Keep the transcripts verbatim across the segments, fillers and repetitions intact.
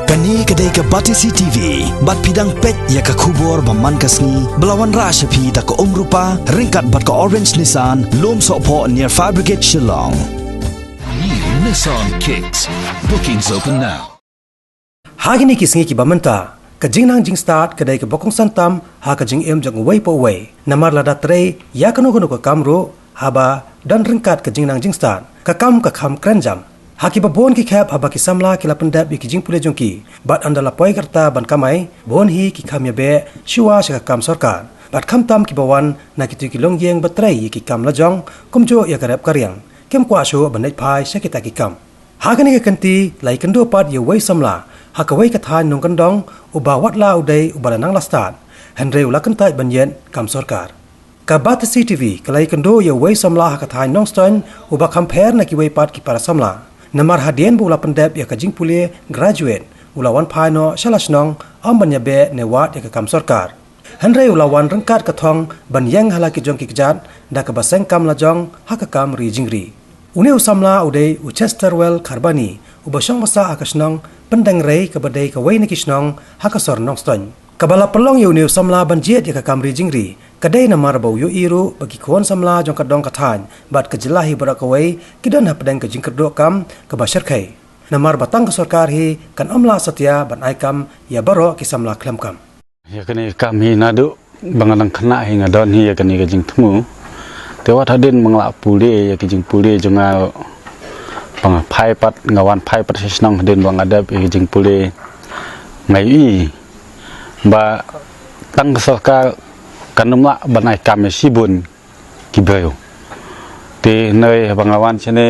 Kane ka dei ka Batesi T V, bad phi dang peit ïa ka khubor ba man ka sngi, ba la wanrah sha phi da ka Umrupa, ryngkat bad ka Orange Nissan, Lumsohphoh near Fire Brigade Shillong. New Nissan Kicks. Bookings open now. Ha kine ki sngi kiba mynta, ka jingnang jingstad ka dei kaba kongsan tam ha ka jingim jong uwei pa uwei. Namar lada trei ïa kano kano ka kam ruh, haba don ryngkat ka jingnang jingstad, ka kam ka kham kren jam. Ha kiba bun ki khep haba ki samla ki la pyndep ïa ki jingpule jong ki, bad ynda la poi ka rta ban kamai, bun hi ki kham ïabeh shuwa sha ka kam sorkar. Bad khamtam kiba wan na kito ki longïing ba trei ïa ki kam lajong, kumjuh ïa ka rep ka riang, kim kwah shuh ban leit phai sha kita ki kam. Ha kane ka kynti, la ïakynduh pat ïa uwei u samla ha kawei ka thaiñ nongkyndong, uba watla u dei uba la nang la stad, hynrei u la kyntait ban ïeng kam sorkar. Ka Batesi T V ka la ïakynduh ïa uwei u samla ha ka thaiñ Nongstoiñ, uba kham pher na kiwei pat ki para samla. Namar hadien ba u la pyndep ïa ka jingpule graduate, u la wan phai noh sha la shnong, ym ban ïabeh ne wad ïa ka kam sorkar. Hynrei u la wan ryngkat ka thong ban ïeng ha la ki jong ki kjat, da kaba seng kam lajong ha ka kam ri jingri. Une u samla u dei u Chesterwell Kharbani, uba shong basa ha ka shnong Pyndengrei, kaba dei kawei na ki shnong ha ka sor Nongstoiñ. Kaba la pynlong ïa une u samla ban jied ïa ka kam ri jingri, ka dei namar ba u ïohi ruh ba ki khun samla jong ka dong ka thaiñ bad ka jylla hi baroh kawei ki don hapdeng ka jingkyrduh kam kaba shyrkhei. Namar ba tang ka sorkar hi kan ym lah satia ban ai kam ïa baroh ki samla khlem kam. Ïa kane ka kam hi naduh ba nga dang khynnah hi nga don hi ïa kane ka jingthmu. Te wat hadien ba nga la pule ïa ka jingpule jong nga, ba nga phai pat, nga wan phai pat sha shnong hadien ba nga dep ïa ka jingpule, nga ïohi ba tang ka sorkar kan ym lah ban ai kam ïa shibun ki briew. Te hynrei haba nga wan shane,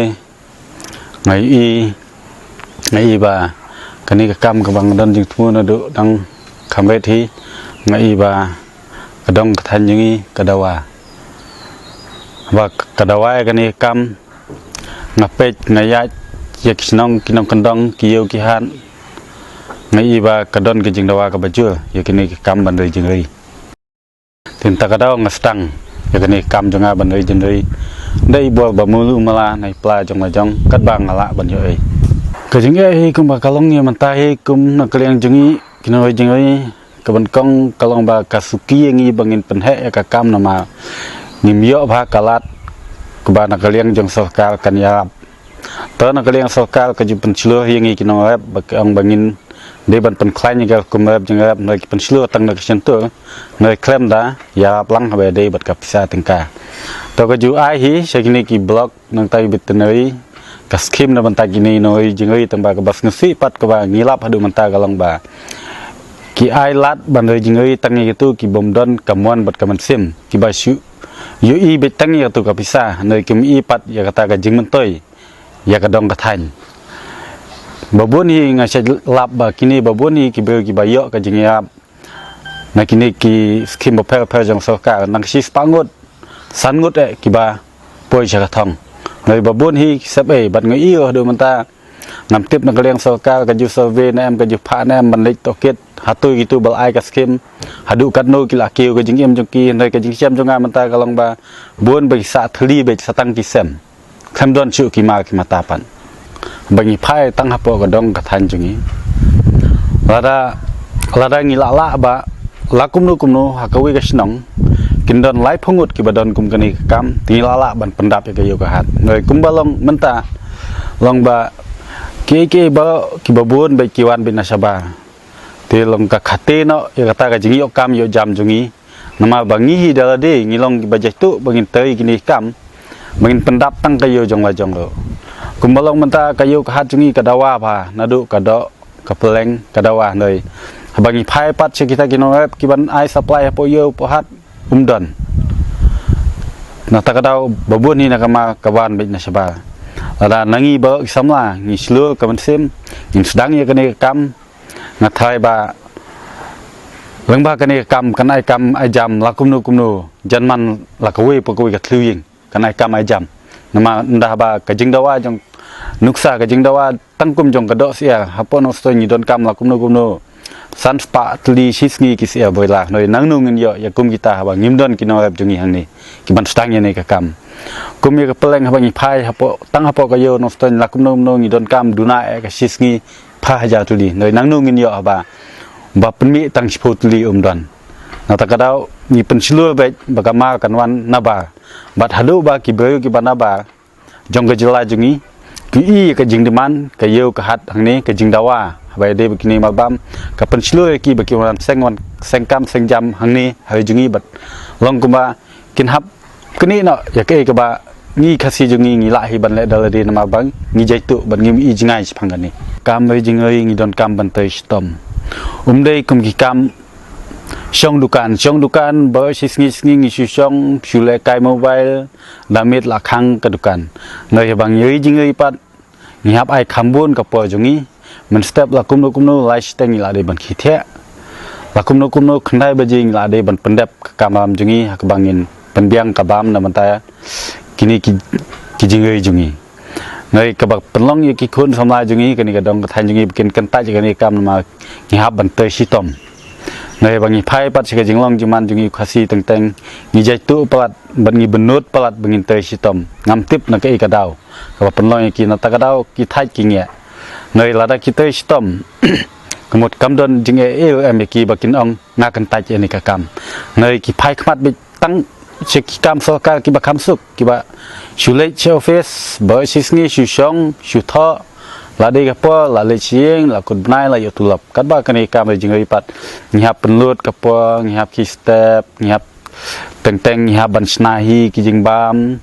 nga ïohi, nga ïohi ba kane ka kam kaba nga don jingthmu naduh dang kham rit hi, nga ïohi ba ka dong ka thaiñ jong ngi ka dawa. Ba ka dawa ïa kane ka kam, nga peit nga ïaid ïa ki shnong ki nongkyndong ki ïew ki hat, nga ïohi ba ka don ka jingdawa kaba jur ïa kane ka kam ban ri jingri. Te mynta ka daw nga sdang ïa kane ka kam jong nga ban ri jingri. Dei bor ba mulu mala na i pla jong la jong katba nga lah ban ïoh ei. Ka jingeh hi kumba ka long ïa mynta hi kum na ka liang jong ngi ki nongri jingri, ka ban kong ka long ba ka suki ïa ngi ba ngin pynheh ïa ka kam namar ngim ïoh bha ka lad kaba na ka liang jong sorkar kan ïarap. To na ka liang sorkar ka ju pynshlur ïa ngi ki nongrep ba ka ong ba ngin dei ban pynkhlaiñ ïa ka kum rep jingrep, hynrei ki pynshlur tang na ka shyntur, hynrei khlem da ïarap lang haba dei bad ka pisa tyngka. To ka ju ai hi sha kine ki block nangta ki veterinary, ka skim na bynta kine nongri jingri, tang ba kaba sngewsih pat kaba ngi lap haduh mynta ka long ba ki ai lad ban ri jingri tang ïa kitu ki bym don ka mon bad ka mynsiem, kiba shu ïohi beit tang ïa katu ka pisa, hynrei kim i pat ïa kata ka jingmyntoi ïa ka dong ka thaiñ. Ba bun hi nga shait lap ba kine ba bun hi ki briew kiba ïoh ka jingïarap na kine ki skim bapher bapher jong sorkar, nang shi spah ngut, san ngut eh kiba poi sha ka thong. Hynrei ba bun hi ki sep ei, bad nga ïohi haduh mynta ngam tip na ka liang sorkar ka ju survey ne em, ka ju phah ne em ban leit tohkit hato kitu ba la ai ka skim, haduh katno ki la kiew ka jingim jong ki, hynrei ka jingshem jong nga mynta ka long ba bun ba ki sah thylli beit sa tang ki sem. Khlem don shuh ki mar ki mata pat. Ba ngi phai tang hapoh ka dong ka thaiñ jong ngi. Lada, lada ngi lah lah ba la kumno kumno ha kawei ka shnong kin don laiphew ngut kiba don kum kane ka kam, te ngi lah lah ban pyndap ïa ka ïew ka hat. Hynrei kumba long mynta long ba kiei kiei ba kiba bun beit ki wan beit na shabar. Te long ka khate noh ïa kata ka jingïoh kam ïoh jam jong ngi. Namar ba ngi hi da lade ngi long kiba jaituh ba ngin trei kine ki kam, ba ngin pyndap tang ka ïew jong la jong ruh. Kumba long mynta ka ïew ka hat jong ngi ka dawa bha, naduh ka doh ka pylleng ka dawa, hynrei haba ngi phai pat sha kita ki nongrep kiban ai supply hapoh ïew poh hat um don. Nangta ka daw ba bun hi na ka mar ka wan beit na shabar. Lada na ngi baroh ki samla ngi shlur ka mynsiem, ngin sdang ïa kane ka kam, nga tharai ba lyngba kane ka kam kan ai kam ai jam la kumno kumno, janman la kawei pa kawei ka thliew ïing kan ai kam ai jam. Namar ynda haba ka jingdawa jong, nuksa ka jingdawa tang kum jong ka doh syiar, hapoh Nongstoiñ ngi donkam la kumno kumno san spah tylli shi sngi ki syiar broiler, hynrei nangno ngin ïoh ïa kum kita haba ngim don ki nongrep jong ngi hangne kiban sdang ïa kane ka kam. Kum ïa ka pylleng haba ngi phai hapoh, tang hapoh ka ïew Nongstoiñ la kumno kumno ngi donkam duna eh ka shi sngi phra hajar tylli. Nangno ngin ïoh ba, ba pynmih tang shiphew tylli um don. Na kata ka daw ngi pynshlur beit ba ka mar kan wan nabar. Bad haduh ba ki briew kiba nabar jong ka jylla jong ngi ki i ka jingdemand, ka ïew ka hat hangne, ka jingdawa. Haba ïadei bad kine marbam, ka pynshlur ïa ki ba ki wan seng, wan seng kam seng jam hangne ha ri jong ngi bad long kumba kin hap knieh noh ïa kaei kaba ngi Khasi jong ngi ngi lah hi ban leh da lade namar ba ngi jaituh bad ngim i jngai shaphang kane. Kam ri jong ngi, ngi donkam ban trei shitom. Um dei kum ki kam shong dukan, shong dukan ba shi sngi sngi ngi shu shong, shu lehkai mobile, da miet la khang ka dukan. Ngi haba ngi ri jong ngi pat ngi hap ai kham bun ka por jong ngi. Mynstep la kumno kumno lai shiteng ngi la dei ban khie thiah. La kumno kumno khyndai baje ngi la dei ban pyndep ka kamram jong ngi ha kaba ngin pynbiang ka bam na bynta kine ki, ki jingri jong ngi. Ngi kaba pynlong ïa ki khun samla jong ngi, kane ka dong ka thaiñ jong ngi ba kin kyntait ïa kane ka kam namar ngi hap ban trei shitom. Ngi ba ngi phai pat sha ka jinglong jingman jong ngi Khasi teng teng ngi jaituh palat bad ngi bynnud palat ba ngin trei shitom. Ngam tip na kaei ka daw kaba pynlong ïa ki, na kata ka daw ki thait ki ngiah. Ngi lada ki trei shitom ka mut kam don jingeh em ïa ki ba kin ong nga kyntait ïa kane ka kam. Ngi ki phai khmat beit tang sha ki kam sorkar kiba kham suk, kiba shu leit sha office ba shi sngi shu shong shu thoh. La dei ka por la leit sha ïing, la kut bnai, la ïoh tulop. Katba kane ka kam ri jong ngi pat ngi hap pynlut ka por, ngi hap khie step, ngi hap teng teng ngi hap ban shna hi ki jingbam.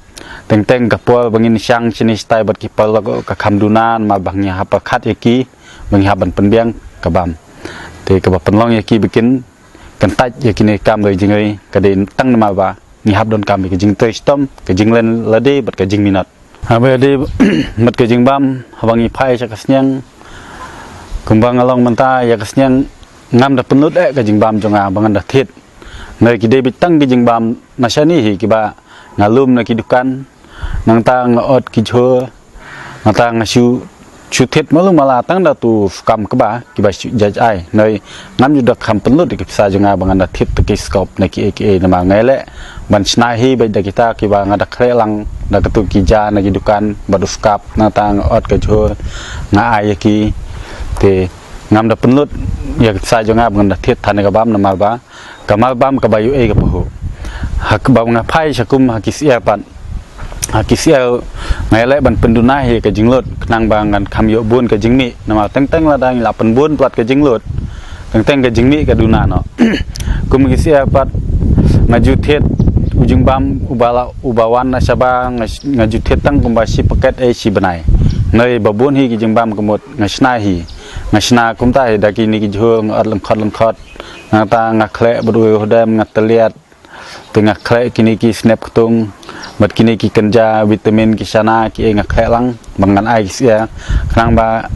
Teng teng ka por ba ngin shang shane shatai bad ki paralok ka kham duna namar ba ngi hap pyrkhat ïa ki ba ngi hap ban pynbiang ka bam. Te kaba pynlong ïa ki ba kin kyntait ïa kine ki kam ri jong ngi ka dei tang namar ba ngi hap donkam ïa ka jingtrei shitom, ka jinglen lade bad ka jingminot. Haba ïadei bad ka jingbam, haba ngi phai sha ka sniang, kumba nga long mynta ïa ka sniang, ngam da pynlut eh ka jingbam jong nga ba ngan da thied. Ngi ki dei beit tang ki jingbam na shane hi kiba nga lum na ki dukan, nangta nga ot ki jhur, nangta nga shu shu thied malu mala tang da tu kam kaba kiba shu judge ai. Ngi ngam ju da kham pynlut ïa ki pisa jong nga ba ngan da thied te ki skop na kiei kiei namar ngi leh ban shna hi beit da kita kiba nga da khleh lang da katu ki ja na ki dukan bad u skap, nangta nga ot ka jhur nga ai ïa ki. Te ngam da pynlut ïa ki pisa jong nga ba ngan da thied than ïa ka bam namar ba ka marbam kaba ïoh ei ka pahuh. Ha kaba nga phai sha kum ha ki syiar pat, ha ki syiar nga ïaleh ban pynduna hi ka jinglut khnang ba ngan kham ïoh bun ka jingmih namar teng teng lada ngi la pynbun palat ka jinglut, teng teng ka jingmih ka duna noh. Kum ha ki syiar pat nga ju thied u jingbam uba la, uba wan na shaba, nga, nga ju thied tang kumba shi paket ei shi bnai. Ngi ba bun hi ki jingbam ka mut nga shna hi, nga shna kumta hi da kine ki jhur nga ot lyngkhot lyngkhot. Nangta nga khleh bad u ïew hudem, nga tylliat, te nga khleh kine ki snep ktung bad kine ki kynja vitamin ki shana kiei nga khleh lang ba ngan ai ki syiar khnang ba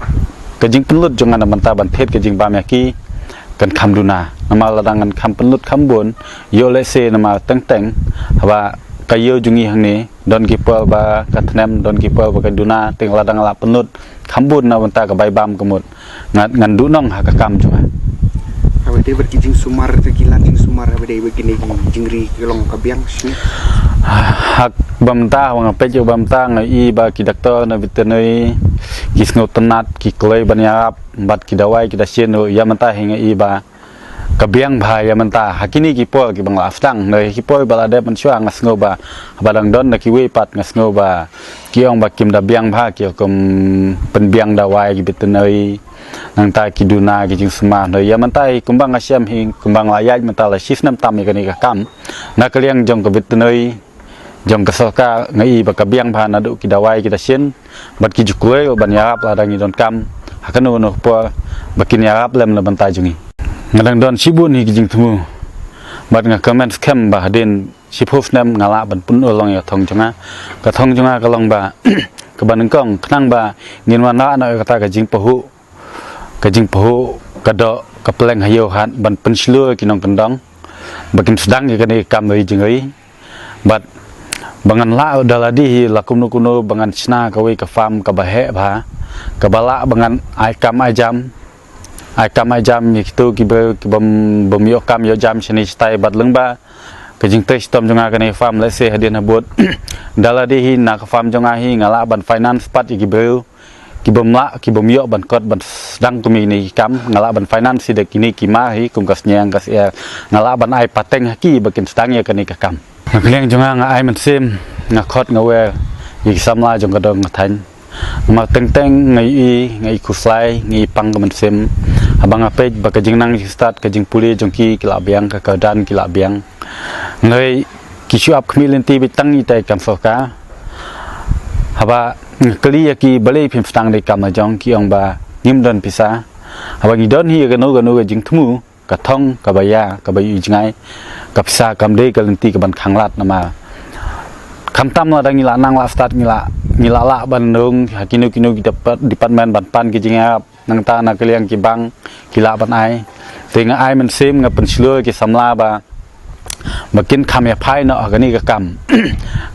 ka jingpynlut jong nga na bynta ban thied ka jingbam ïa ki kan kham duna. Namar lada ngan kham pynlut kham bun, ïoh lehse namar teng teng haba ka ïew jong ngi hangne don ki por ba ka thnem, don ki por ba ka duna, te lada nga la pynlut kham bun na bynta ka bai bam ka mut ngan, ngan duhnong ha ka kam jong nga. Haba dei bad ki jingsumar, ki lan jingsumar haba dei bad kine ki jingri ki long ka biang shane. Ha kaba mynta, haba nga peit ïa kaba mynta nga i ba ki doktor na veterinary ki sngewtynnat, ki kloi ban ïarap bad ki dawai ki dashin ruh ïa mynta hi nga i ba ka biang bha ïa mynta ha kine ki por kiba nga la sdang. Na ki por ba la dep mynshuwa nga sngew ba haba dang don na kiwei pat nga sngew ba ki ong ba kim da biang bha ki kum pynbiang dawai ki veterinary, nangta ki duna ki jingsumar. Na ïa mynta hi kumba nga shem hi, kumba nga la ïaid mynta la shi snem tam ïa kane ka kam na ka liang jong ka veterinary jong ka sorkar, nga i ba ka biang bha naduh ki dawai ki dashin bad ki ju kloi ban ïarap lada ngi donkam ha kano kano ka por ba kin ïarap lem na bynta jong ngi. Nga dang don shibun hi ki jingthmu bad nga kmen skhem ba hadien shiphew snem nga lah ban pynurlong ïa ka thong jong nga. Ka thong jong nga ka long ba kaba nyngkong khnang ba ngin wanrah noh ïa kata ka jingpahuh, ka jingpahuh ka doh ka pleng ha ïew hat ban pynshlur ki nongkyndong ba kin sdang ïa kane ka kam ri jingri. Bad ba ngan lah da lade hi la kumno kumno ba ngan shna kawei ka farm kaba heh bha, kaba lah ba ngan ai kam ai jam, ai kam ai jam ïa kito ki briew ki bym, bym ïoh kam ïoh jam shane shatai. Bad lyngba ka jingtrei shitom jong nga kane ka farm, lehse hadien habud da lade hi na ka farm jong nga hi nga lah ban finance pat ïa ki briew ki bym lah, ki bym ïoh ban kot ban sdang kum ïa kine ki kam, nga lah ban finance hi da kine ki mar hi kum ka sniang ka syiar, nga lah ban ai pateng ha ki ba kin sdang ïa kane ka kam. Na ka liang jong nga, nga ai mynsiem, nga khot nga wer ïa ki samla jong ka dong ka thaiñ. Namar teng teng nga ïohi, nga ïohi khuslai, nga ïohi pang ka mynsiem haba nga peit ba ka jingnang jingstad, ka jingpule jong ki, ki la biang, ka kyrdan ki la biang. Hynrei ki shu ap khmih lynti beit tang ïa ki kam sorkar. Haba nga kylli ïa ki balei phim sdang da ki kam la jong, ki ong ba ngim don pisa. Haba ngi don hi ïa kano kano ka jingthmu, ka thong kaba ïa, kaba ïohi jngai, ka pisa kam dei ka lynti kaban khanglad namar khamtam lada ngi la nang la stad, ngi la, ngi la lah ban rung ha kino kino ki dep-, department ban pan ki jingïarap, nangta na ka liang ki bank ki lah ban ai. Te nga ai mynsiem, nga pynshlur ïa ki samla ba, ba kin kham ïa phai noh ha kane ka kam,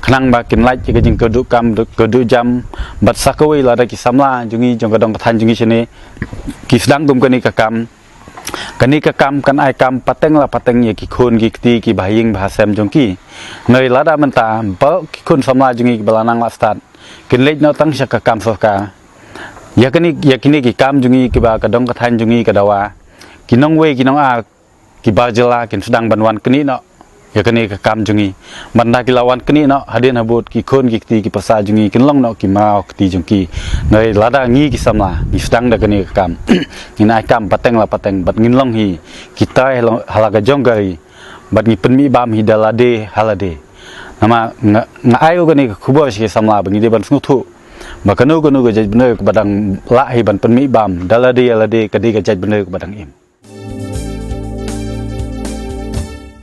khnang ba kin lait ïa ka jingkyrduh kam, kyrduh jam. Bad sa kawei, lada ki samla jong ngi, jong ka dong ka thaiñ jong ngi shane, ki sdang kum kane ka kam, kane ka kam kan ai kam pateng la pateng ïa ki khun ki kti, ki bahaïing bahasem jong ki. Hynrei lada mynta baroh ki khun samla jong ngi kiba la nang la stad kin leit noh tang sha ka kam sorkar, ïa kane, ïa kine ki kam jong ngi kiba ka dong ka thaiñ jong ngi ka dawa, ki nongwei ki nongar, ki bar jylla kin sdang ban wan knieh noh ïa kane ka kam jong ngi. Bad ynda ki la wan knieh noh, hadien habud ki khun ki kti ki pyrsa jong ngi kin long noh ki mraw kti jong ki. Hynrei lada ngi ki samla ngi sdang da kane ka kam, ngin ai kam pateng la pateng bad ngin long hi ki trai ha la, ha la ka jong ka ri, bad ngi pynmih bam hi da lade ha lade. Namar nga, nga ai ruh kane ka khubor sha ki samla ba ngi dei ban sngewthuh ba kano kano ka jaitbynriew kaba dang lah hi ban pynmih bam da lade ïa lade, ka dei ka jaitbynriew kaba dang im.